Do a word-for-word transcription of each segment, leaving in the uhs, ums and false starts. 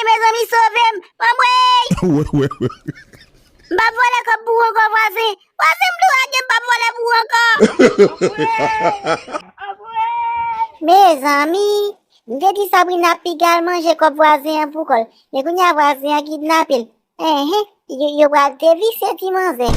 Mezanmi, sove m! Anmwey! M p ap vòlè kòb pou ou ankò, vwazen. Vwazen, m tou lage, m p ap vòlè pou ou ankò. Mezanmi, m te di Sabrina ap piga al manje kòb vwazen an pou kò l. Men kounye a vwazen an kidnape l. Enhen, yo, yo pral devisye ti manzè.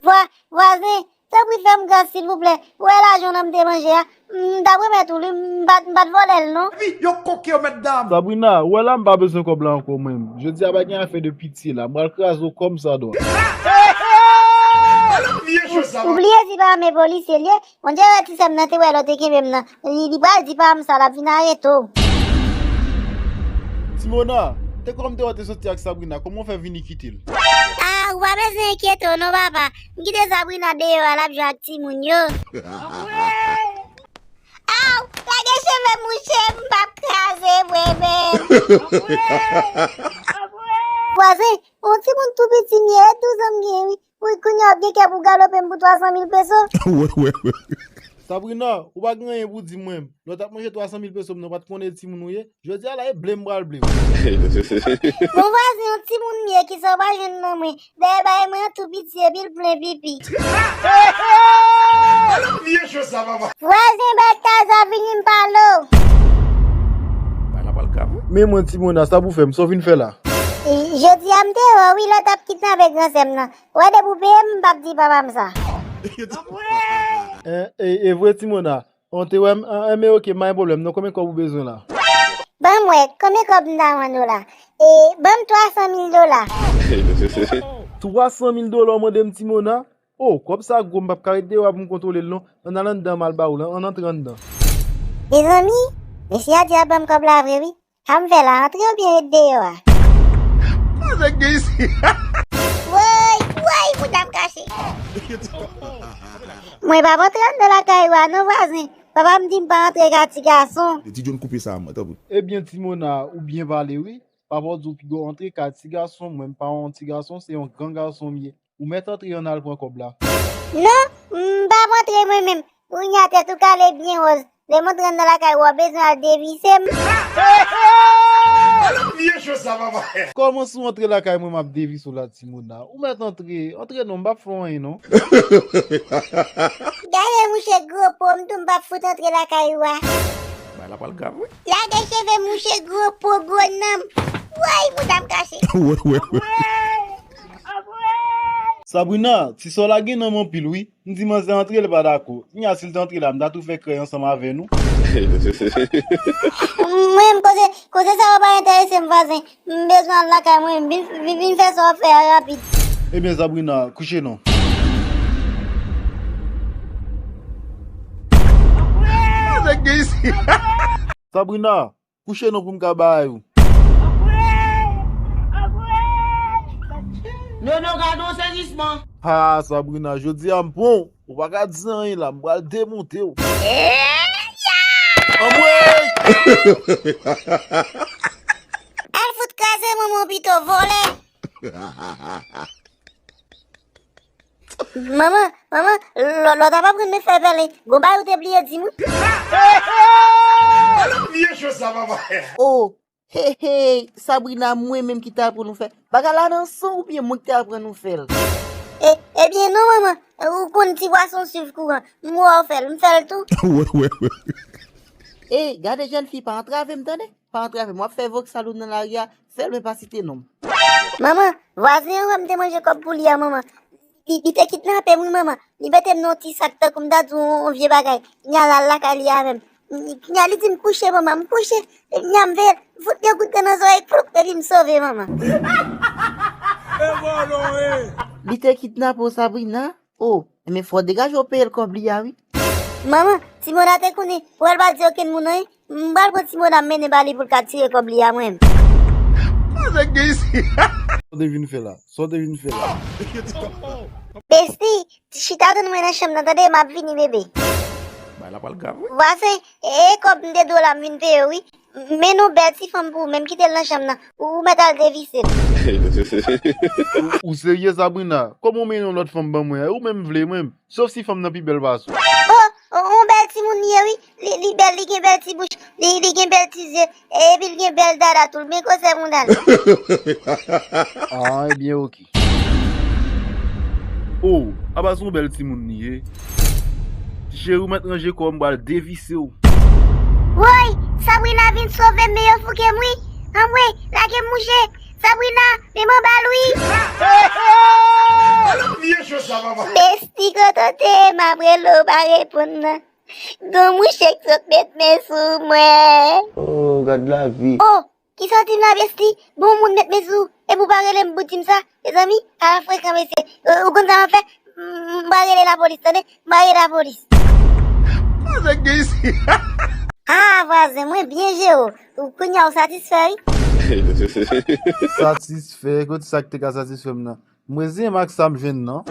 Vwa, vwazen, tanpri fè m gras silvouplè. Ou wè lajan w nan m te manje a? M t ap remèt ou li, m pa t, m pa t vòlè l non. Epi yo koke yo mèt dam. Sabrina, ou wè la m pa bezwen kòb la ankò mwen menm. Jodi a pa gen afè de pitye la, m pral kraze w kòmsadwa. Ou bliye di pa men polisye l ye? Bondye wè ti sè m nan te wè lè w te kenbe m nan. Li, li pral di pa m sa, l ap vin arete w. Timona, te kòm te wè w te soti ak Sabrina, kòman w fè vini kite l? Ah, ou pa bezwen enkyete w non, papa. M kite Sabrina deyò a, l ap jwe ak timoun yo. Aw, lage cheve mouche, m p ap kraze vre menm. Vwazen, yon timoun tou piti m ye, e douz an m gen, wi. Wi, kounye a w ap gen kè pou w galope m pou twa san mil peso. Sabrina, ou pa gen anyen pou w di mwen. Lè w t ap manje twa san mil peso m nan, w pa t konnen timoun ou ye? Jodi a la, e ble m pral ble w. Bon vwazen, yon timoun m ye, kisa w pa jwenn nan mwen? Dèyè bagay mwen an tou piti epi l plen pipi. Vwazen Baltaza vini m pale w. Men mwen Timona, sa pou fè m, sa w vin fè la? E, jodi a m te wè w wi, lè w t ap kidnape gran sè m nan. Ou wè depi w peye m, m p ap di papa m sa. E, e, e vre Timona, an te wè m, an, an, men oke, pa gen pwoblèm non, konbyen kòb ou bezwen la? Ban m wè, konbyen kòb m ta vann ou la? E, ban m twa san mil dola. Twa san mil dola w mande m Timona? O, kòb sa gwo, m p ap ka ret deyò a pou m kontwole l non. Ann al anndan, m al ba ou l, ann antre anndan. Mezanmi, mesye a di l ap ban m kòb la vre wi. Sa m fè la, antre oubyen ret deyò a? Sa nèg gen isi? Woy, woy, bouda m kache. Mwen p ap antre anndan lakay ou a non, vwazen. Papa m di m pa antre kay ti gason. Ti John, koupe sa, mwen, tanpri. Ebyen, Timona, ou byen pale wi. Papa w di w piga w antre kay ti gason, mwen m pa yon ti gason, se yon gran gason m ye. Ou mèt antre, ann al pran kòb la. Non, m p ap antre mwen menm. Kounye a tèt ou kale byen wòz. Lè m antre anndan lakay ou, w ap bezwen al devise m. Kòman si w antre lakay mwen, m ap devise w la, Timona? Ou mèt antre, antre non, m p ap fè w anyen non. Gade mouche gwo po, m tou m p ap fout antre lakay ou a. Bagay la pral grav wi. Lage cheve mouche gwo po, gwo nanm. Woy, bouda m kache. Sabrina, ti sè w la gen nanm anpil wi. M di manzè antre, li pa dakò. Kounya si l t antre la, m ta tou fè krèy ansanm avè nou. Mwen menm koze, koze sa yo pa enterese m, vwazen. M bezwen al lakay mwen, vin, vin, vin fè sa w ap fè a rapid. Ebyen Sabrina, kouche non. Sa nèg gen isi. Sabrina, kouche non pou m ka bay ou. Nono, gade yon sezisman. Ha, Sabrina, jodi a m pran w. Ou pa ka di anyen la, m pral demonte w. Anmwey! Al fout kraze manman w pito, vòlè! Manman, manman, lò, lò w t ap aprann mwen fè pèlen, gon bagay ou te bliye di m wi. Vye cho sa, papa. O, hey, hey, Sabrina, mwen menm ki te aprann ou fè. Bagay la nan san w oubyen mwen ki te aprann ou fè l? E, ebyen non, manman, ou konn ti pwason swiv kouran. M wè w fè l, m fè l tou. Ey, gade jèn fi, pa antrave m, tande? Pa antrave m, w ap fè voksal ou nan lari a, sèlman pa site non m. Manman, vwazen an wè m te manje kòb pou li a, manman. Li, li te kidnape m wi, manman. Li mete m nan yon ti sak tankou m ta di w yon, yon vye bagay. Kounya l al lakay li avè m. Kounya li di m kouche, manman, m kouche. Kounya m veye, m fout yon kout grenn nan zòrèy, ploup, epi m sove, manman. Li te kidnape w, Sabrina? O, enben fò w degaje w peye l kòb li a wi. Manman, Timona te konnen, pou l pa di okenn moun anyen, m pral pran Timona m mennen ba li pou l ka tire kòb li a mwen menm. Sa nèg gen isi? Sa w te vin fè la? Sa w te vin fè la? Besti, chita tann mwen nan chanm nan tande, m ap vini bebe. Bagay la pral grav wi. Vwazen, e kòb m te dwe w la m vin peye w wi. Men yon bèl ti fanm pou ou menm, kite l nan chanm nan. Ou, ou mèt al devise l. Ou, ou serye Sabrina? Kòman w mennen yon lòt fanm ban mwen a? Ou menm vle mwen menm. Sof si fanm nan pi bèl pase w. O, o, yon bèl timoun li ye wi. Li, li bèl, li gen bèl ti bouch, li, li gen bèl ti zye, epi li gen bèl dada tou, l byen gwosè mounda l. Ah, ebyen, oke. Oh, apa se yon bèl timoun li ye. Ti cheri, ou mèt ranje kò w, m pral devise w. Woy, Sabrina vin sove m, men yo fouke m wi. Anmwe, lage m mouche. Sabrina, men m anba l wi. Besti, kote w te ye, m ap rele w, pa reponn nan. Gon mouche k sot met men sou mwen. Oh, gad lavi. Oh, kisa w di m la, besti? Bon moun met men sou ou, epi w pa rele m pou di m sa? Mezanmi, ala frekan mesye. Ou, ou konn sa m ap fè? M, m pral rele lapolis, tande? M pral rele lapolis. Koze k gen isi? Ah, vwazen, mwen byen jere w. Ou, kounye a w satisfè, wi. Satisfè? Kote sa k te ka satisfè m nan? M reziyen m ak sa m jwenn nan.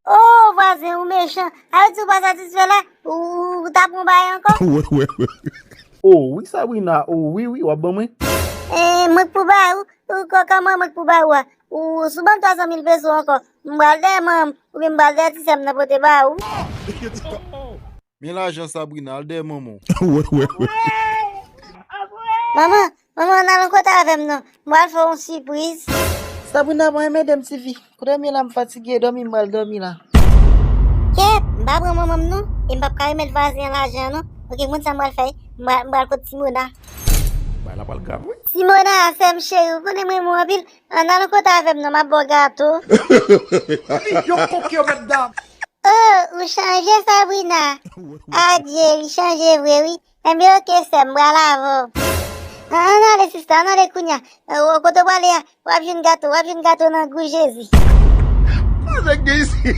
Oh, vwazen, ou mechan. Sa vle di ou pa satisfè la? Ou, ou, ou ta pran bagay ankò? Wè, wè, wè. Oh, wi, Sabrina. Oh, wi, wi, w ap ban mwen? Eh, mwen k pou ba ou. Ou, kò-, kòman mwen k pou ba ou a? Ou, si w ban m twa san mil peso ankò, m pral dèyè manman m, oubyen m pral dèyè ti sè m nan pote ba ou. Men lajan Sabrina, al dèyè manman w. Wè, wè, wè. Manman, manman, ann al yon kote avè m non. M pral fè w yon sipriz. Sabrina, pa enmède m, tifi. Kou dèmi la, m fatige, dòmi, m pral dòmi la. Kèt, m pa pran manman m non, e m p ap ka remèt vwazen an lajan an non. Oke, m konn sa m pral fè, m pral, m pral kot Simona. Bay la pral grav, wi. Simona, sè m cheri, ou konnen m renmen w anpil. Ann al yon kote avè m non, m ap ba w gato. Yo koke yo, mèt dam. Oh, ou chanje, Sabrina? Adye, li chanje vre, wi. Enben, oke, sè m, m pral avè w. An, ann ale, sista, ann ale kounye a. Eh, kote w prale a, w ap jwenn gato, w ap jwenn gato nan gou Jezi. Koze k gen isi?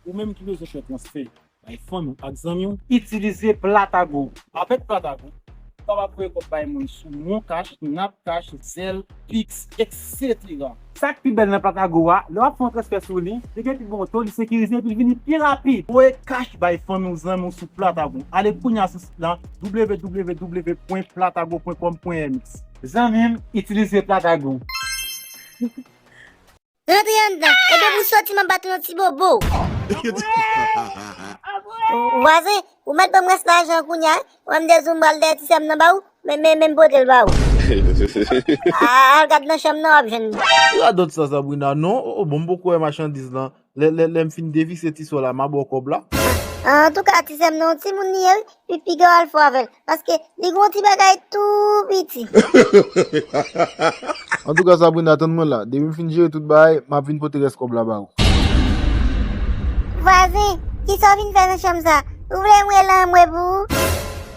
Ou menm ki bezwen fè transfè bay fanmi w ak zanmi w, itilize Platago. Avèk Platago, ou kapab voye kòb bay moun sou MonCash, NapCash, Zelle, Pix, etsetera. Sa k pi bèl nan Platago a, lè w ap fè yon transfè sou li, li gen pi bon to, li sekirize epi l vini pi rapid. Voye kach bay fanmi w, zanmi w sou Platago. Ale kounye a sou sit lan, w w w pwen platago pwen kòm pwen m x. Zanmi m, itilize Platago. Rantre anndan, e depi w soti m ap bat ou yon ti bobo. Vwazen, ou mèt ban m rès lajan an kounye a, wi. Ou wè m te di w m pral dèyè ti sè m nan ba ou, men, men, men m pote l ba ou. A, al gad nan chanm nan, w ap jwenn li. Ki radòt sa, Sabrina? Non, o, o, bon, m poko wè machandiz lan. Lè, lè, lè m fin devise ti sò la, m a ba w kòb la. Antouka, ti sè m nan, yon timoun li ye, wi. Pi, piga w al fò avè l, paske li gon ti bagay tou piti. Antouka, Sabrina, tann mwen la. Depi m fin jere tout bagay, m ap vin pote rès kòb la ba ou. Vwazen, kisa w vin fè nan chanm sa? Ou vle m rele anmwe pou ou?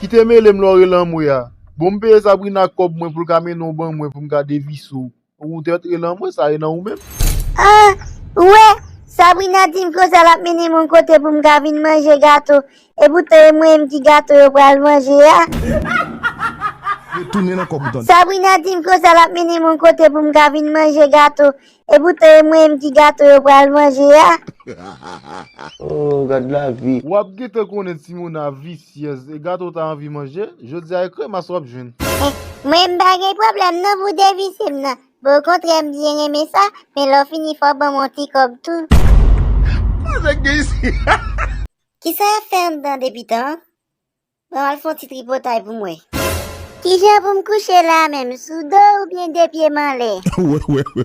Kite mele m lè w rele anmwe a. Bon, m peye Sabrina kòb mwen pou l ka mennen w ban mwen pou m ka devise w. Ou te antre nan mwen, sa e nan ou menm. Ah, ou wè, Sabrina di m konsa l ap mennen m yon kote pou m ka vin manje gato. E poutan e mwen menm ki gato yo pral manje a. Retounen nan kòb ou tande. Sabrina di m konsa l ap mennen m yon kote pou m ka vin manje gato. E poutan e mwen menm ki gato yo pral manje a. Oh, gad lavi. W ap gentan konnen Simona visyèz. E gato w ta anvi manje, jodi a e kremas w ap jwenn. Eh, mwen m pa gen pwoblèm non pou devise m nan. Bon, okontrè, m byen renmen sa, men lè w fini fò w ban m yon ti kòb tou. Koze k gen isi? Kisa y ap fè anndan depi tan? Bon, al fè yon ti tripotay pou mwen. Kijan pou m kouche la menm, sou do oubyen de pye m anlè? Wè, wè, wè.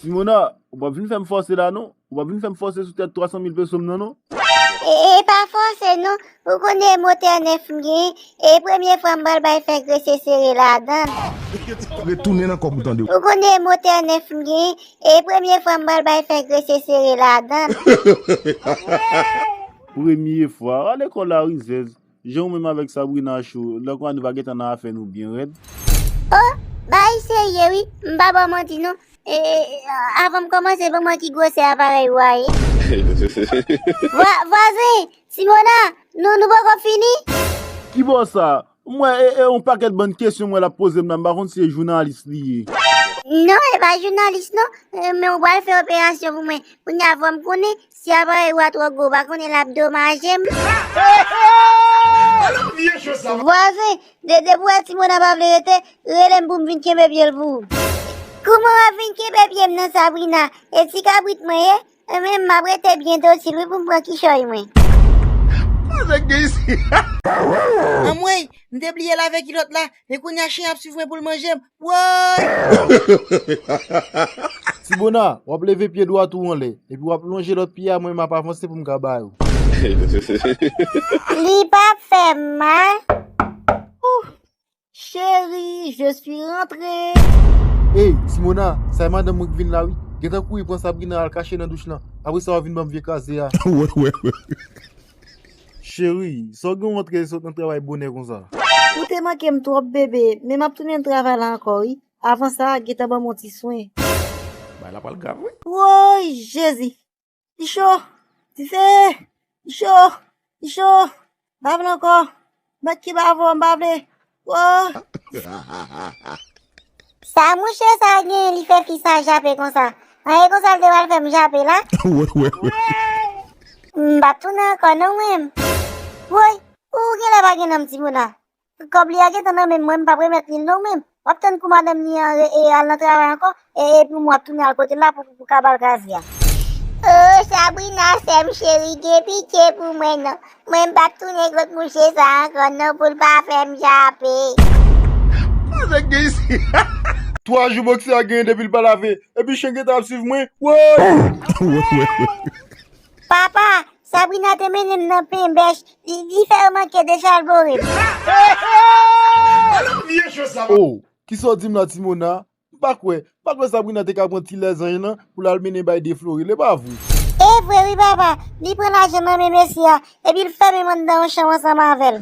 Simona, ou p ap vin fè m fòse la non. Ou p ap vin fè m fòse sou tèt twa san mil peso m nan non. E, e pa fòse non. Ou konnen e motè nèf m genyen, e premye fwa m pral bay fè grese sere ladan l. Retounen nan kòb ou tande. Ou konnen e motè nèf m genyen, e premye fwa m pral bay fè grese sere ladan l. Premye fwa, ale kò la rizèz. Jan ou menm avèk Sabrina cho, lè konnya nou va gentan nan afè nou byen rèd. Oh, bagay serye wi, m pa ba w manti non. E, e, avan m kòmanse, ban mwen ki gwosè aparèy ou a ye. Vwa-, vwazen, Simona, nou, nou poko fini? Kibò sa? M wè, e, e, yon pakèt bann kesyon m wè l ap poze m la, m pa konn si se jounalis li ye. Non, e pa jounalis non, e, men ou pral fè operasyon pou mwen. Kounye a fò m konnen, si aparèy ou a twò gwo, ou pa konnen l ap domaje m. Vwazen, de, depi w wè Simona pa vle rete, rele m pou m vin kenbe pye l pou ou. Kouman w ap vin kenbe pye m nan, Sabrina? E ti kabrit mwen ye? E men m ap rete byen dosil wi pou m pran kichòy mwen. Anmwey, m te bliye lave kilòt la, men kounye a chen ap swiv mwen pou l manje m. Woy! Simona, w ap leve pye dwat ou anlè, epi w ap lonje lòt pye a, mwen m ap avanse pou m ka ba yo. Li p ap fè m mal. Ouh, chérie, je suis rentré. Ey, Simona, sa e madanm mwen k vin la wi. Gentan kouri pran Sabrina al kache nan douch lan. Apre sa, w vin ban m vye kraze a. Cheri, sa w gen w antre sot nan travay bonè konsa? Ou te manke m twòp, bebe, men m ap tounen travay la ankò, wi. Avan sa, gentan ban m yon ti swen. Bagay la pral grav, wi. Woy, Jezi! Li cho! Dife! Li cho! Li cho! M pa vle ankò! Mèt ki ba avè w, m pa vle! Woy! Sa mouche sa gen, li fè fi sa jape konsa? Anyen konsa l te pral fè m jape la? M p ap tounen ankò non mwen. Woy, ou genlè pa gen nanm Simona. Kòb li a gentan nan men m, mwen m p ap remèt li l non mwen. W ap tann kou madanm li an re- e al nan travay ankò, e epi mwen w ap tounen al kote l la pou pou ka ba l kraze a. Oh, Sabrina, sè m cheri, gen pitye pou mwen non. Mwen m p ap tounen kot mouche sa ankò non pou l pa fè m jape. Sa nèg gen isi? Twa jou bòksè a genyen depi l pa lave, epi chen gentan ap swiv mwen. Woy! Papa, Sabrina te mennen m nan penbèch, li, li fè yo manke dechalbore m. Oh, kisa w di m la, Timona? M pa kwè, m pa kwè Sabrina te ka pran ti lèzanj lan pou l al mennen bay De Floril, e pa vre? E vre wi papa, li pran lajan nan men mesye a, epi l fèmen m anndan yon chanm ansanm avè l.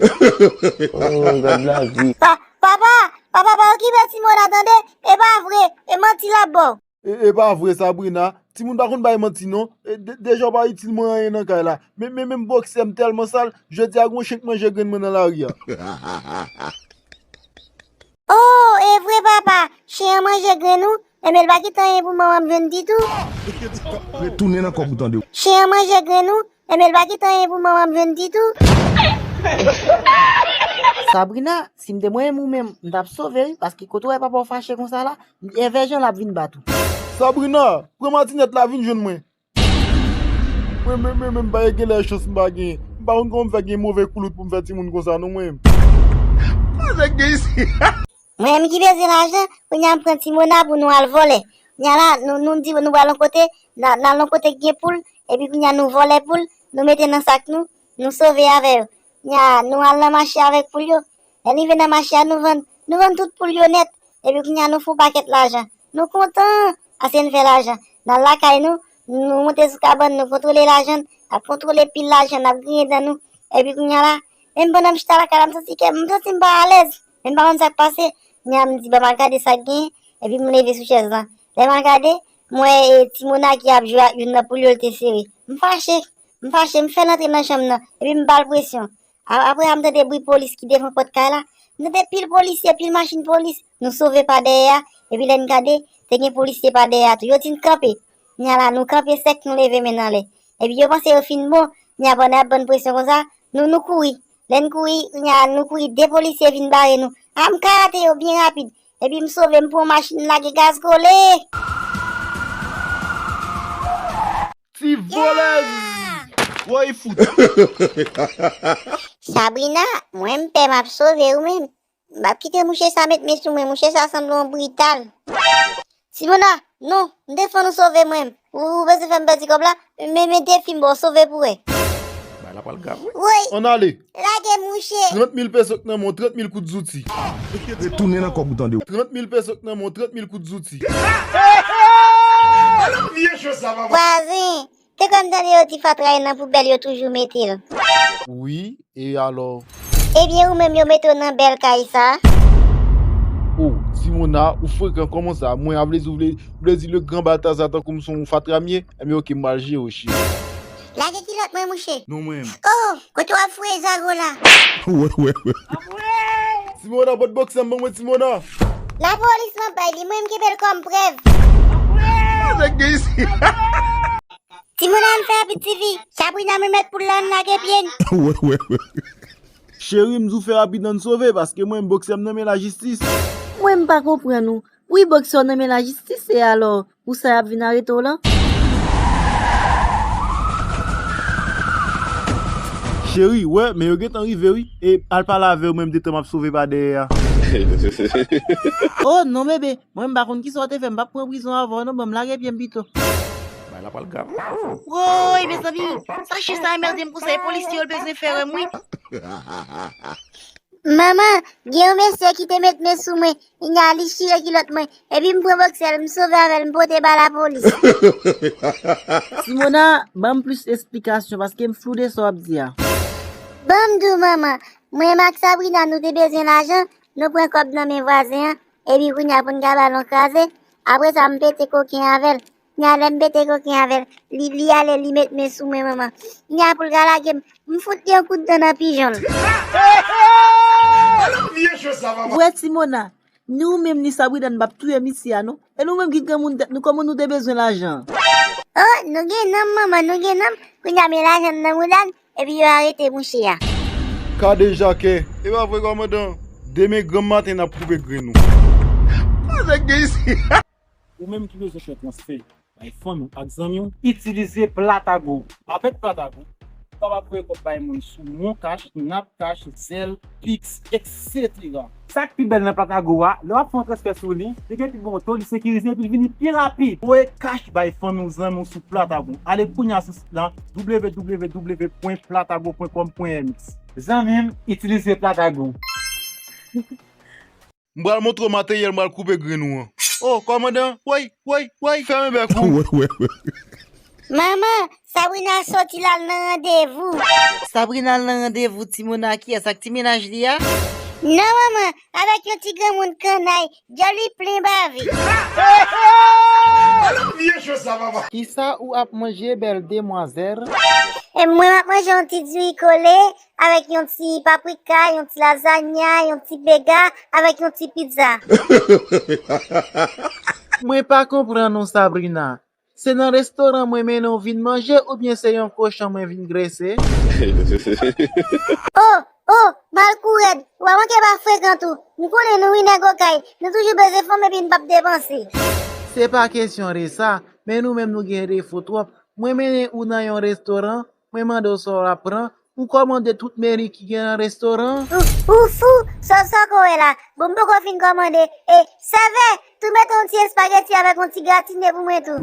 Oh, gad lavi. Pa, papa, papa pa okipe Timona tande, e pa vre, e manti l ap ba w. E, e pa vre Sabrina, timoun pa konn bay manti non, e, de- deja w pa itil mwen anyen nan kay la, men, men menm bòksè m tèlman sal, jodi a gon chen k manje grenn mwen nan lari a. Oh, e vre papa, chen an manje grenn ou, enben l pa kite anyen pou manman m jwenn ditou. Retounen nan kòb ou tande. Chen an manje grenn ou, enben l pa kite anyen pou manman m jwenn ditou. Sabrina, si m te mwen menm ou menm, m t ap sove wi, paske kote w wè papa w fache konsa la, e vèjan l ap vin bat ou. Sabrina, pran matinèt la vin jwenn mwen. Mwen menm, mwen menm, pa gen lè chans m pa genyen. M pa konn kòman m fè gen move koulout pou m fè timoun konsa non mwen menm. Sa nèg gen isi? Mwen menm ki bezwen lajan, kounye a m pran Timona pou nou al vòlè. Kounye a la, nou, nou di nou pral yon kote, n a- n al yon kote k gen poul, epi kounye a nou vòlè poul, nou mete nan sak nou, nou sove avè yo. Kounye a, nou al nan mache avèk poul yo. Lè n rive nan mache a, nou vann, nou vann tout poul yo nèt. Epi kounye a, nou fè yon pakèt lajan. Nou kontan, paske n fè lajan. N al lakay nou, nou monte sou kabann, nou kontwole lajan n, n ap kontwole pil lajan, n ap griyen dan nou. Epi kounye a la, menm pandan m chita lakay la, m santi kè m, m santi m pa alèz. Men m pa konn sa k pase. Kounye a, m di, "Ban m al gade sa k genyen." Epi m leve sou chèz lan. Lè m al gade, m wè, e, Timona ki ap jwe ak youn nan poul yo, l te sere. M fache. M fache, m fè l antre nan chanm nan. Epi m ba l presyon. A- apre a, m tande bri polis ki devan pòt kay la. M tande pil polisye, pil machin polis. Nou sove pa dèyè a. Epi lè n gade, te gen polisye pa dèyè a tou. Yo di n kanpe. Kounye a la, nou kanpe sèk, nou leve men n anlè. Epi yo panse yo fin bon. Kounye a, pandan y ap ban n presyon konsa, nou, nou kouri. Lè n kouri, kounye a, nou kouri, de polisye vin bare nou. A, m karate yo byen rapid. Epi m sove, m pran machin, m lage gaz kole. Ti volèz! Woy fout! Sabrina, mwen m pè m ap sove ou menm. M p ap kite mouche sa met men sou mwen, mouche sa sanble yon brital. Simona, non, m te fè nou sove mwen. Ou, ou bezwen fè m pèdi kòb la? Men, men defi m ba w, sove pou wè. Bagay la pral grav, wi. Woy! Ann ale! Lage mouche! Trant mil peso k nan men w, trant mil kout zouti. Retounen nan kòb ou tande. Trant mil peso k nan men w, trant mil kout zouti. Vwazen, te kwè m tande yo di fatra e nan poubèl yo toujou mete l. Wi, e alò? Ebyen, ou menm yo mete w nan bèl kay sa. Oh, Simona, ou frekan kòman sa? Mwen a vle di, ou vle, vle di le gran Baltazar tankou m se yon fatra m ye? Ebyen, oke, m pral jere w, cheri. Lage kilòt mwen, mouche. Non, mwen menm. Oh, kote w ap foure zago la? Simona, pot bòksè m ban mwen, Simona. Lapolis m ap bay li, mwen m kenbe l kòm prèv. Sa nèg gen isi? Timoun an fè rapid, tifi. Sabrina, m remèt poul la, ann lage pye n. Cheri, m di w fè rapid, ann sove, paske mwen, bòksè m nan men lajistis. Mwen, m pa konprann ou. Wi, bòksè w nan men lajistis, e alò, pou sa y ap vin arete w lan? Cheri, wè, men yo gentan rive wi. E al pale avè yo menm detan m ap sove pa dèyè a. Oh non bebe, mwen m pa konn kisa w te fè, m p ap pran prizon avè w non, ban m lage pye m pito. Bagay la pral grav. Woy mezanmi, sa chen sa anmède m konsa, e polisye yo l bezwen fè wè m wi. Manman, gen yon mesye ki te met men sou mwen, kounya li chire kilòt mwen, epi m pran bòksè l, m sove avè l, m pote ba lapolis. Simona, ban m plis esplikasyon paske m flou de sa w ap di a. Ban m di w manman, mwen menm ak Sabrina nou te bezwen lajan, nou pran kòb nan men vwazen an, epi kounya pou n ka ba l yon kraze, apre sa m pete koken avè l. Kounya lè m pete koken avè l, li, li ale, li met men sou mwen manman. Kounya pou l ka lage m, m fout li yon kout dan nan pijon l. Ou wè Simona, ni ou menm ni Sabrina n p ap touye misye a non. E nou menm ki granmoun tèt nou, kòman nou te bezwen lajan an? Oh, nou gen nanm manman, nou gen nanm. Kounya men lajan n nan mouda n, epi yo arete mouche a. Kadejakè. E pa vre kòmandan. Demen granm maten n ap koupe grenn ou. Ou menm ki bezwen fè transfè bay fanmi w ak zanmi w, itilize Platago. Avèk Platago, ou kapab voye kòb bay moun sou MonCash, NapCash, Zelle, Pix, etsetera. Sa k pi bèl nan Platago a, lè w ap fè yon transfè sou li, li gen pi bon to, li sekirize epi l vini pi rapid. Voye kach bay fanmi w, zanmi w sou Platago. Ale kounya sou sit la, w w w pwen platago pwen com pwen m x. Zanmi m, itilize Platago. M pral montre w materyèl m pral koupe grenn ou an. Oh, kòmandan, woy, woy, woy, fèmen bèk ou. Manman, Sabrina soti l al nan randevou. Sabrina al nan randevou Timona ak kiyès, ak ti mennaj li a? Non, manman, avèk yon ti granmoun kannay, dyòl li plen bave. Kisa ou ap manje, bèl demwazèl? E mwen, m ap manje yon ti diri kole, avèk yon ti paprika, yon ti lazanya, yon ti pega, avèk yon ti pizza. Mwen pa konprann ou, Sabrina. Se nan restoran mwen mennen w vin manje oubyen se yon kochon mwen vin grese? Oh, oh, mal kou rèd, ou pa manke pa frekan tou. M konnen nou wi nèg okay, nou toujou bezwen fanm epi n p ap depanse. Se pa kesyon de sa, men nou menm nou gen defo twòp. Mwen mennen ou nan yon restoran, mwen mande w sa w ap pran, ou kòmande tout meni ki gen nan restoran an. Ou, ou fou, sa, sa w ko wè la. Bon, m poko fin kòmande. E, sèvè, tou mete yon ti espageti avèk yon ti gratine pou mwen tou.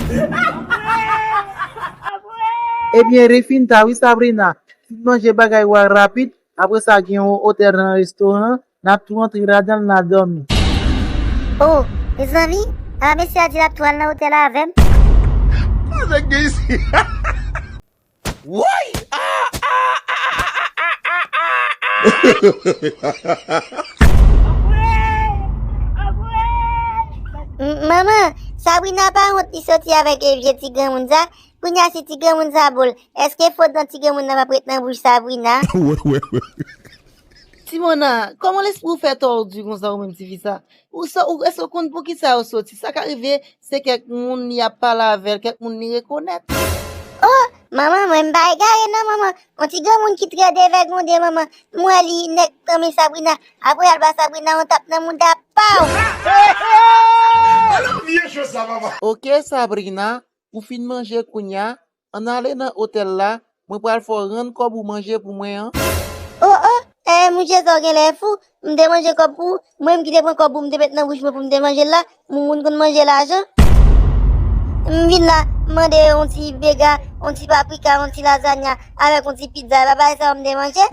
Ebyen, refin ta wi, Sabrina. Fin manje bagay ou a rapid, apre sa gen yon otèl nan restoran an, n ap tou antre ladan l, n a dòmi. Oh, mezanmi, ala mesye a di l ap tou al nan otèl avè m. Sa k gen isit? Woy! Ah, ah, ah. M-, manman, Sabrina pa wont li soti avèk, eh, vye ti granmoun sa. Kounya si ti granmoun sa bo l, èske fo dan ti granmoun nan p ap ret nan bouch Sabrina? Timona, kòman lespri w fè tòdi konsa ou menm tifi sa? Ou sa, ou, èske w konn poukisa yo soti? Sa ka rive, se kèk moun li ap pale avè l, kèk moun li rekonèt. Oh, manman, mwen m pa egare non, manman. Yon ti granmoun ki trè devègonde, manman. M wè li nèk tanmen Sabrina. Apre al ba Sabrina yon tap nan mouda, paw! Vye cho sa, manman. Oke, Sabrina, ou fin manje kounya, ann ale nan otèl la, mwen pral fè w rann kòb ou manje pou mwen an. Oh, oh, eh, mouche sa w genlè fou, m te manje kòb pou ou, mwen m ki te pran kòb pou m te met nan bouch mwen pou m te manje l la, moun moun konn manje lajan. M vin la, m mande yon ti bega, yon ti paprika, yon ti lazanya, avèk yon ti pizza, e pa bagay sa yo m te manje.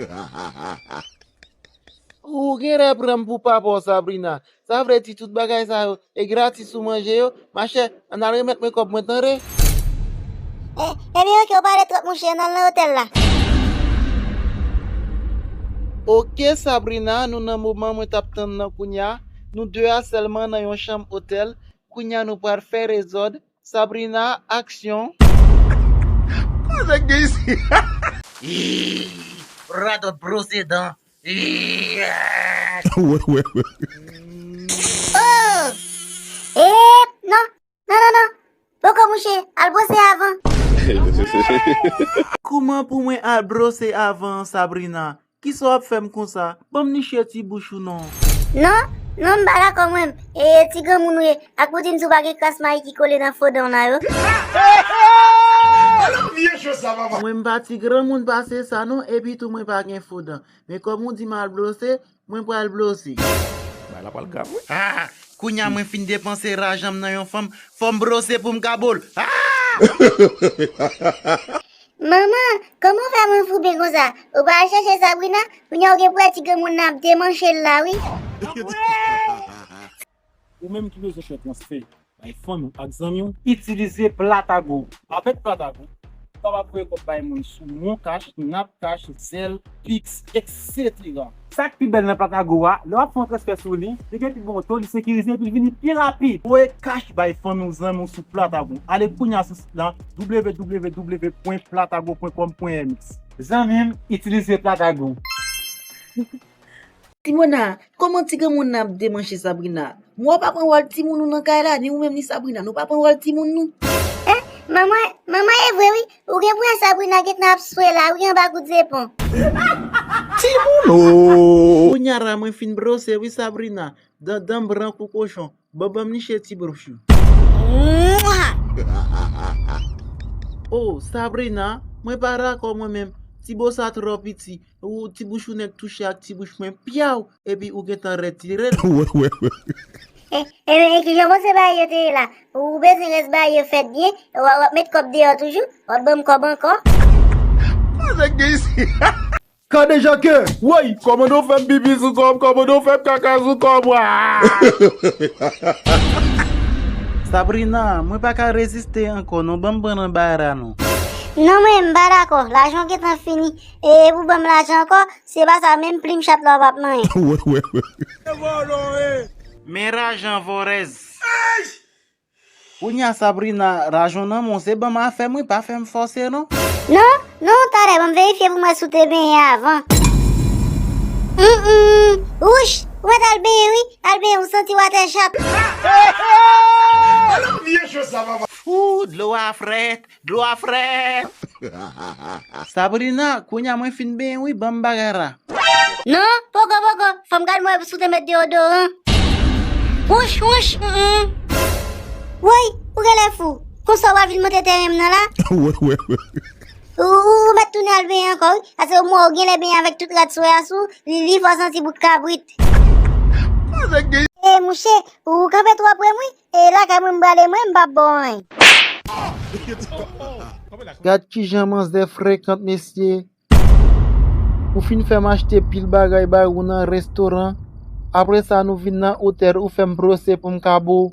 Ou genlè pran m pou papa w, Sabrina. Sa vle di tout bagay sa yo, e gratis ou manje yo? Machè, ann al remèt mwen kòb mwen, tande? E, ebyen, oke, ou pale twòp, monchè, ann al nan otèl la. Oke, Sabrina, nou nan moman mwen t ap tann nan kounya. Nou de a sèlman nan yon chanm otèl. Kounya nou pral fè dezòd. Sabrina, aksyon. Sa k gen isit? Ih, radòt bwose dan. Ih. Oh! Ep, non. Non, non, non. Poko mouche, al bwose avan. Kouman pou mwen al bwose avan, Sabrina? Kisa w ap fè m konsa? Ban m niche ti bouch ou non. Non, non, m pa dakò mwen. E ti granmoun ou ye, ak pou di m si w pa gen kras mayi ki kole nan fo dan w la yo. Mwen m pa ti granmoun pase sa non, epi tou mwen pa gen fo dan. Men kòm ou di m al blose, mwen pral blose. Bagay la pral grav wi. Ah, kounya mwen fin depanse lajan m nan yon fanm, fò m brose pou m ka bo l. Ah! Manman, kòman w fè mwen foupe konsa? Ou pa al chèche Sabrina? Kounya ou gen pou wè ti granmoun nan ap demanche l la wi. Ou menm ki bezwen fè transfè bay fanmi w ak zanmi w, itilize Platago. Avèk Platago, ou kapab voye kòb bay moun sou MonCash, NapCash, Zelle, Pix, etsetera. Sa k pi bèl nan Platago a, lè w ap fè yon transfè sou li, li gen pi bon to, li sekirize epi l vini pi rapid. Voye kach bay fanmi w, zanmi w sou Platago. Ale kounya sou sit la, www pwen platago pwen com pwen mx. Zanmi m, itilize Platago. Simona, kòman ti granmoun nan ap demanche Sabrina? Mwen w pa pran wòl timoun ou nan kay la, ni ou menm ni Sabrina, nou pa pran wòl timoun nou. Eh, manman, manman e vre wi, ou gen pou wè Sabrina gentan ap swe la wi anba kout zepon. Timoun o! Kounya la mwen fin brose wi Sabrina, dan dan m bran kou kochon, ban ban m niche ti bouch ou. Oh Sabrina, mwen pa dakò mwen menm, ti bo sa twò piti, ou ti bouch ou nèk touche ak ti bouch mwen, pyaw, epi ou gentan retire l. E, e, e kijan bon se bagay yo te ye la? Ou bezwen rès bagay yo fèt byen, w ap met kòb deyò toujou, w ap ban m kòb ankò. Kòman w fè m pipi sou kò m, kòman w fè m kaka sou kò m, wa! Sabrina, mwen pa ka reziste ankò non, ban m pran nan bagay la non. Non mwen, m pa dakò, lajan w gentan fini, e pou ban m lajan ankò, se pa sa menm plim chat la w p ap manyen. Men rajan vorèz. Kounya Sabrina, rajon nan men w se ban m afè m wi, pa fè m fòse non. Non, non, talè ban m verifye pou m wè si w te benyen avan. Hum hum, wouch, ou mèt al benyen wi, al benyen ou santi w atè chat. Fou, dlo a frèt, dlo a frèt. Sabrina, kounya mwen fin benyen wi, ban m bagay la. Non, poko poko, fò m gad mwen si w te met deyodoran. Wouch wouch, mm. Woy, ou genlè fou. Konsa w ap vin monte teren m nan la? Ou, ou mèt tounen al benyen ankò wi. Paske ou mwen ou genlè benyen avèk tout rad soya sou, li, li fè w santi bout kabrit. E mouche, ou kanpe twò pre m wi. E lakay mwen m prale mwen, m p ap ba w anyen. Gad kijan manzè frekant mesye. Ou fin fè m achte pil bagay bay ou nan restoran. Apre sa nou vin nan otèl ou fè m brose pou m ka bo.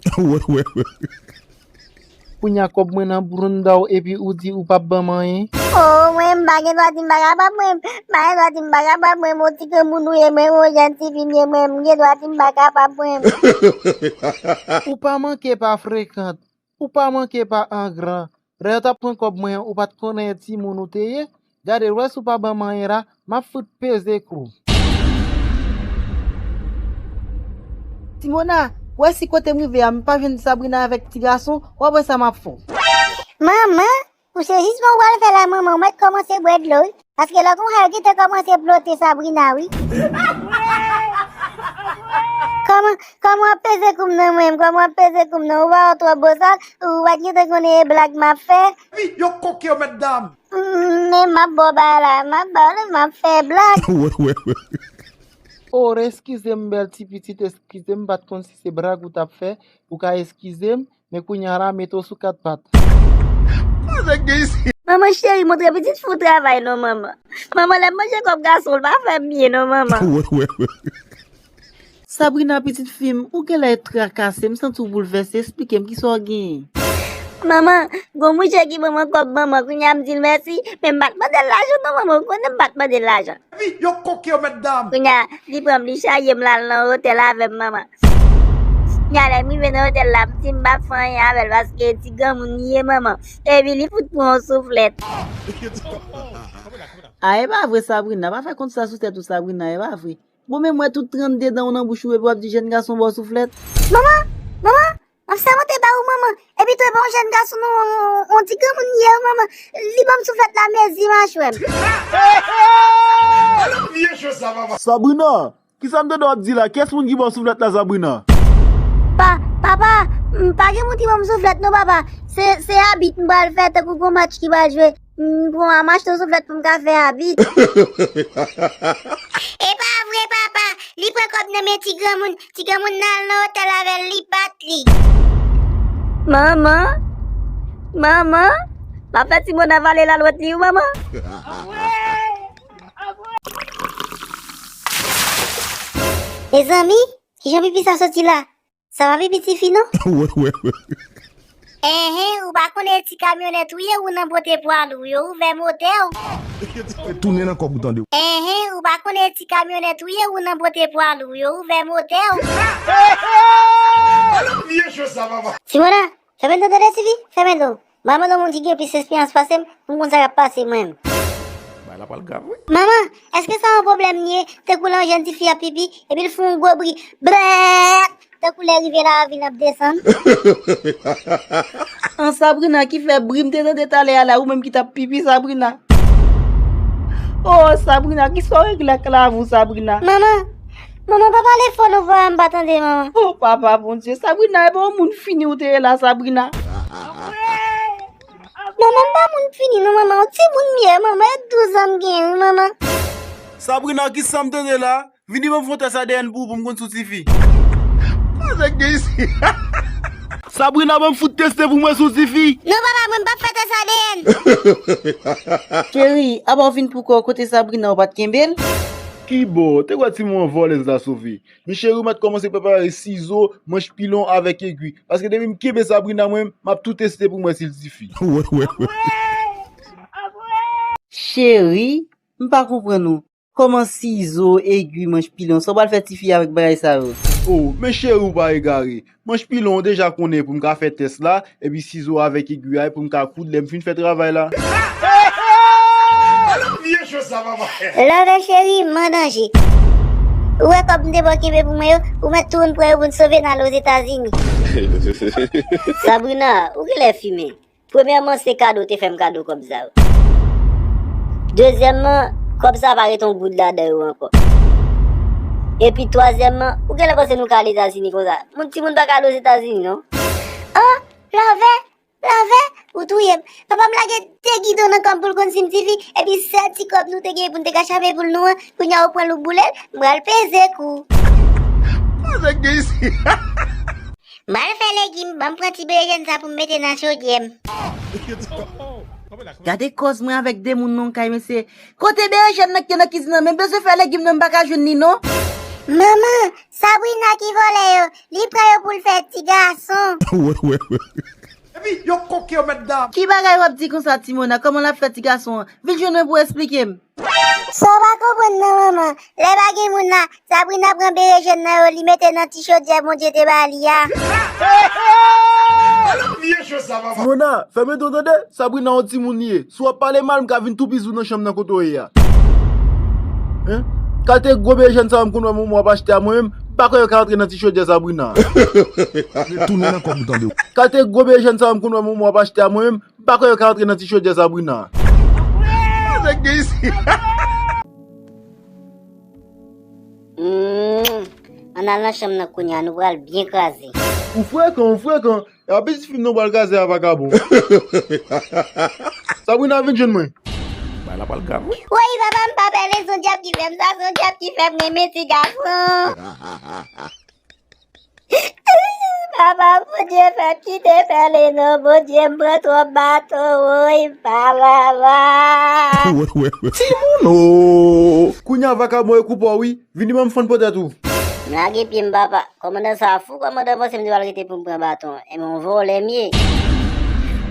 Kounya kòb mwen nan bounda w epi ou di ou p ap ban m anyen. Oh, mwen m pa gen dwa di m pa kapab mwen. M pa gen dwa di m pa kapab mwen. Yon ti granmoun ou ye mwen, yon jèn tifi m ye mwen. M gen dwa di m pa kapab mwen. Ou pa manke pa frekant. Ou pa manke pa angran. Lè yo t ap pran kòb mwen an, ou pa t konnen timoun ou te ye? Gade, w wè si w pa ban m anyen la, m ap fout peze kou. Simona, w wè si kote m rive a, m pa jwenn Sabrina avèk ti gason, w ap wè sa m ap fè w. Manman, ou se jis mwen ou pral fè la manman, ou mèt kòmanse bwè dlo wi. Paske lè konsa yo gentan kòmanse plote Sabrina wi. Kòman, kòman w ap peze kou m nan mwen, kòman w ap peze kou m nan, ou pa wè w twò bosal, ou pa t gentan konnen e blag m ap fè. Wi, yo koke yo mèt dam. Men m ap ba w bagay la, m ap ba w, m ap fè blag. Oh, eskize m bèl ti pitit, eskize m, m pa t konn si se blag ou t ap fè, ou ka eskize m, men kounya la mete w sou kat pat. Manman cheri, montre pitit fi w travay non manman. Manman lè m manje kòb gason, l pa fè m byen non manman. Sabrina pitit fi m, ou genlè trakase, m santi w boulvèse, esplike m kisa w genyen. Manman, gon mouche ki ban mwen kòb manman, kounya m di l mèsi, men m pa t mande l lajan non manman, ou konnen m pa t mande l lajan. Wi, yo koke yo mèt dam. Kounya, li pran m, li chaje m, l al nan otèl avè m manman. Kounya lè m rive nan otèl la, m di m p ap fè anyen avè l paske ti granmoun li ye manman. Epi li fout pran yon souflèt. A e pa vre Sabrina, pa fè kont sa sou tèt ou Sabrina, e pa vre. Bon men m wè tout trannde dan w nan bouch ou epi w ap di jèn gason ba w souflèt. Manman, manman, m ap sèmonte ba ou manman. Epi tou e pa yon jèn gason non, yon ti granmoun li ye wi manman. Li ban m souflèt la mezi machwè m. Sabrina, kisa m tande w ap di la? Kiyès moun ki ba w souflèt la Sabrina? Pa, papa, m pa gen moun ki ban m souflèt non papa. Se, se abit m pral fè tankou gon match ki pral jwe. M pran, m achte yon souflèt pou m ka fè abit. E pa vre, papa. Li pran kòb nan men ti granmoun. Ti granmoun nan al nan otèl avè l, li bat li. Manman, manman, m ap fè Timona vale lalwèt li, wi, manman. Mezanmi, kijan pipi sa soti la? Sa pa pipi tifi non? Enhen, ou pa konnen ti kamyonèt ou ye, ou nan pote pwa lou, yo ouvè motè w. Tounen nan kòk ou tande. Enhen, ou pa konnen ti kamyonèt ou ye, ou nan pote pwa lou, yo ouvè motè w. Simona, fèmen do tande tifi, fèmen do. Manman nan moun ki gen plis esperyans pase m, pou m konn sa k ap pase mwen menm. Bay la pral grav wi. Manman, èske sa yon pwoblèm li ye? Tankou lè yon jèn tifi ap pipi, epi l fè yon gwo bri. Brèèt! Tankou lè rivyè lavil ap desann. An Sabrina ki fè bri m te tande talè a la, ou menm ki t ap pipi Sabrina. Oh Sabrina, kisa w regle ak lavi w Sabrina? Manman, manman pa pale fò non, vwa m pa tande manman. Oh papa Bondye, Sabrina e pa yon moun fini ou te ye la Sabrina. Manman m pa moun fini non manman, yon timoun m ye manman, e douz an m genyen wi manman. Sabrina, kisa m tande la? Vini ban m fè yon tès A D N pou ou pou m konn si w tifi. Kòman sa k gen isit? Sabrina, ban m fout teste pou m wè si w tifi. Non papa, mwen m p ap fè tès A D N. Cheri, apa w vin pou kò w, kote Sabrina ou pa t kenbe l? Kibò, te kwè timoun an vòlèz la sove. Men cheri, ou mèt kòmanse prepare sizo, manch pilon avèk egwi. Paske depi m kenbe Sabrina mwen, m ap tou teste pou m wè si l tifi. Cheri, m pa konprann ou. Kòman sizo, egwi, manch pilon? Sa w pral fè tifi avèk bagay sa yo? Oh, men cheri, ou pa egare. Manch pilon, ou deja konnen pou m ka fè tès la, epi sizo avèk egwi a, pou m ka koud lè m fin fè travay la. Love cheri, m an danje. Ou wè kòb m te ba w kenbe pou mwen yo, ou mèt tou vin pran yo pou n sove n al Ozetazini. Sabrina, ou genlè fimen. Premyèman, se kado w te fè m kado kòb sa yo. Dezyèmman, kòb sa pa ret yon goud ladan yo ankò. Epi twazyèmman, ou genlè panse nou ka al Etazini konsa? Moun timoun pa ka al Ozetazini non. Oh, Love, Love, ou touye m. Papa m lage de gidon nan kò m pou l konn si m tifi, epi sèl ti kòb nou te gen pou n te ka chape poul nou an, kounye a ou pran l ou boule l, m pral peze kou. Kòman sa k gen isit? M al fè legim, ban m pran ti berejèn sa pou m mete nan chodyè m. Gade kòz mwen avèk de moun nan kay mesye. Kote berejèn nan ki te nan kizin nan? Men bezwen fè legim nan m pa ka jwenn li non. Manman, Sabrina ki vòlè yo. Li pran yo pou l fè ti gason. Epi yo koke yo mèt dam. Ki bagay w ap di konsa Timona? Kòman l ap fè ti gason an? Vin jwenn mwen pou w esplike m. Sa w pa konprann nan manman, lè pa gen moun la, Sabrina pran berejèn nan yo, li mete nan ti chodyè Bondye te ba li a. Simona, fèmen do tande, Sabrina yon timoun li ye. Si w ap pale mal, m ka vin tou pis ou nan chanm nan kote w ye a. Hein? Kalte gwo berejèn sa yo m konn wè manman w ap achte a mwen menm, m pa kwè yo ka rantre nan ti chodyè Sabrina. Retounen nan kòb ou tande. Kalte gwo berejèn sa yo m konn wè manman w ap achte a mwen menm, m pa kwè yo ka rantre nan ti chodyè Sabrina. Sa k gen isit? Hmm, ann al nan chanm nan kounye a, nou pral byen kraze. Ou frekan, ou frekan. E pa pitit fi m non pral kraze a vakabon. Sabrina, vin jwenn mwen. Bay la pral grav wi. Woy, papa m pa pale, se yon dyab ki fè m sa, se yon dyab ki fè m renmen ti gason. Papa, Bondye fè m kite fè li non, Bondye m pran twòp baton, woy, papa. Timoun o! Kounye a vakabon e koupe w wi, vini ban m fann potèt ou. M lage pye m papa, kòmandan sa fou, kòmandan panse m te pral rete pou m pran baton, enben yon vòlè m ye.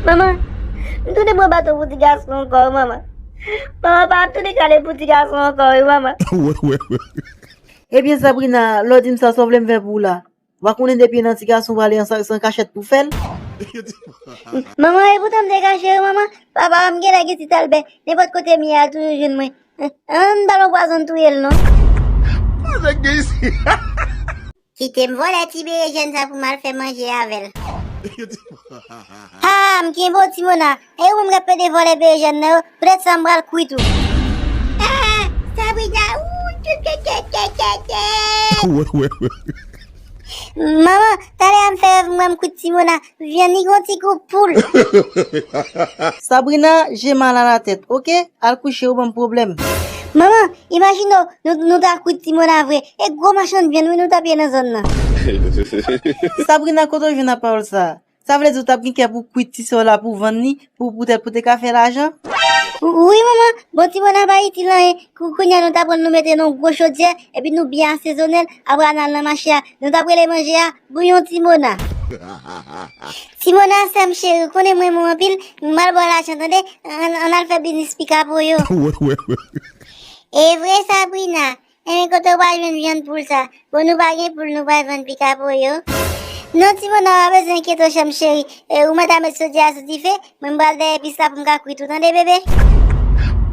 Manman, m tounen pran baton pou ti gason ankò wi manman. Manman, pa tounen kale pou ti gason ankò wi manman. Ebyen Sabrina, lè w di m sa, sa w vle m fè pou w la? W pa konnen depi nan ti gason w prale an sa, se an kachèt pou w fè l? Manman, e poutan m te kache wi manman. Papa, m genlè gen ti talbè. Nenpòt kote m ye a, l toujou jwenn mwen. Ann ba l yon pwazon, n touye l non. Kòman sa k gen isit? Kite m vòlè ti berejèn sa pou m al fè manje avè l. Ha, m kenbe w Timona. E ou menm k ap pede vòlè berejèn nan yo, poutèt sa m pral kwit ou. Ah, Sabrina, ou, tchètchètchètchètchè. Manman, talè a m fè rèv m wè m kwit Timona, vyann li gon ti gou poul. Sabrina, j'ai mal à la tête, ok? Al kouche ou ban m pwoblèm. Manman, imajine w, nou, nou ta kwit Timona vre. E gwo machann vyann wi nou t ap ye nan zòn nan. Sabrina, kote w jwenn ak pawòl sa a? Sa vle di w t ap gen kè pou kwit ti sè w la pou vann li, pou poutèt pou te ka fè lajan? Wi manman, bon Timona pa itil anyen. Kou- Kounye a nou ta pran l nou mete nan yon gwo chodyè, epi nou byen asezone l, apre n al nan mache a, nou t ap rele manje a bouyon Timona. Timona, sè m cheri, ou konnen m renmen w anpil, m pral ba w lajan tande, ann ann al fè biznis pikapoyo. E vre Sabrina, enben kote w pral jwenn vyann poul sa? Bon nou pa gen poul nou pral vann pikapoyo. Non Timona, w pa bezwen enkyete w sè m cheri, e, ou mèt al met chodyè a sou dife, mwen m pral dèyè pis la pou m ka kwit ou tande bebe.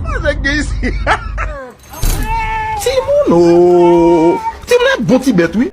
Koze k gen isi? Timoun o! Timoun ap bon ti bèt wi.